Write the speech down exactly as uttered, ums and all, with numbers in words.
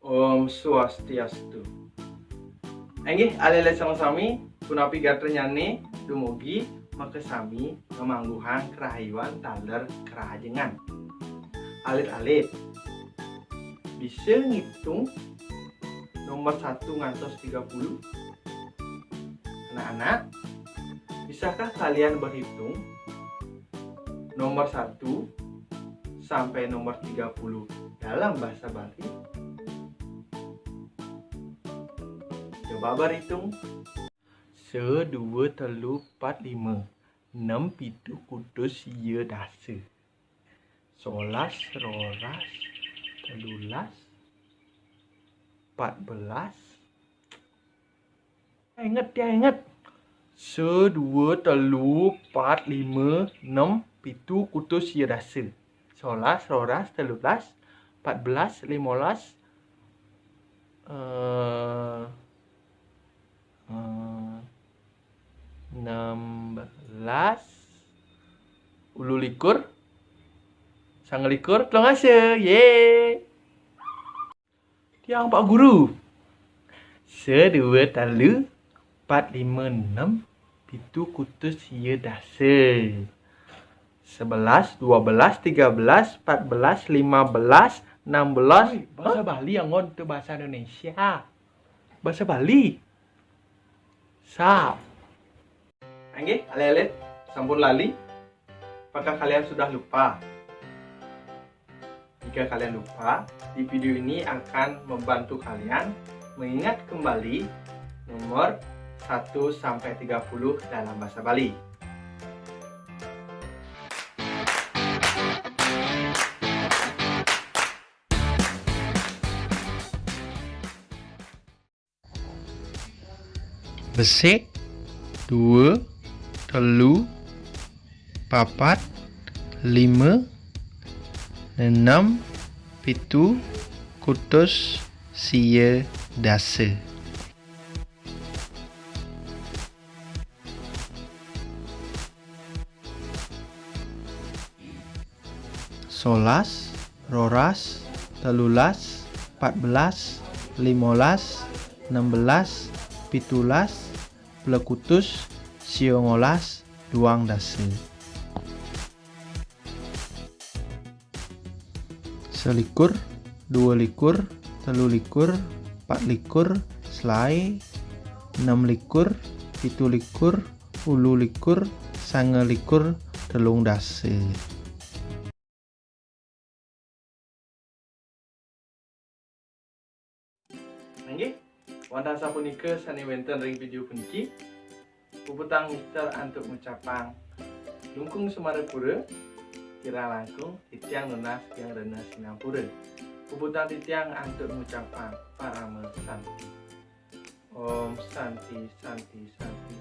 Om Swastiastu. Inggih, alit-alit sareng sami, punapi gatrané? Dumugi makasami ngamangguhang karahayuan taler karahajengan. Alit-alit bisa ngitung nomor satu ngantos tiga puluh? Anak-anak, bisakah kalian berhitung nomor satu sampai nomor tiga puluh dalam bahasa Bali? Coba berhitung. Sa, dua, telu, pat, lima, nem, pitu, kutus, sia, dasa. Solas, roras, telulas, pat belas. Inget ya, inget. Sa, dua, telu, pat, lima, nem, pitu, kutus, sia, dasa. Solas, roras, telulas, pat belas, limolas, eh, eh, enam belas, ulu likur, sanga likur, telung dasa. Yeay. Tiang Pak Guru. Sa, dua, telu, pat, lima, nem, pitu, kutus, sia, dasa. Sebelas, dua belas, tiga belas, pat belas, lima belas, enam belas. Oi, bahasa Bali anggon, teu bahasa Indonesia. Bahasa Bali. Sap. Inggih, alit-alit, sampun lali? Apakah kalian sudah lupa? Jika kalian lupa, di video ini akan membantu kalian mengingat kembali nomor satu sampai tiga puluh dalam bahasa Bali. Besik, dua, telu, papat, lima, enam, pitu, kutus, sia, dasa. Solas, roras, telulas, pat belas, limolas, nem belas, pitulas, plekutus, siangolas, duang dasa. Selikur, dua likur, telu likur, pat likur, selaé, nem likur, pitu likur, ulu likur, sanga likur, telung dasa. Inggih, wantah sapunika sané wénten ring video puniki. Puputang Mister antuk ngucapang langkung sumarapura, kirang langkung titiang nunas tiang rena sinampura. Puputang titiang antuk ngucapang parama santi. Om Santi, Santi, Santi.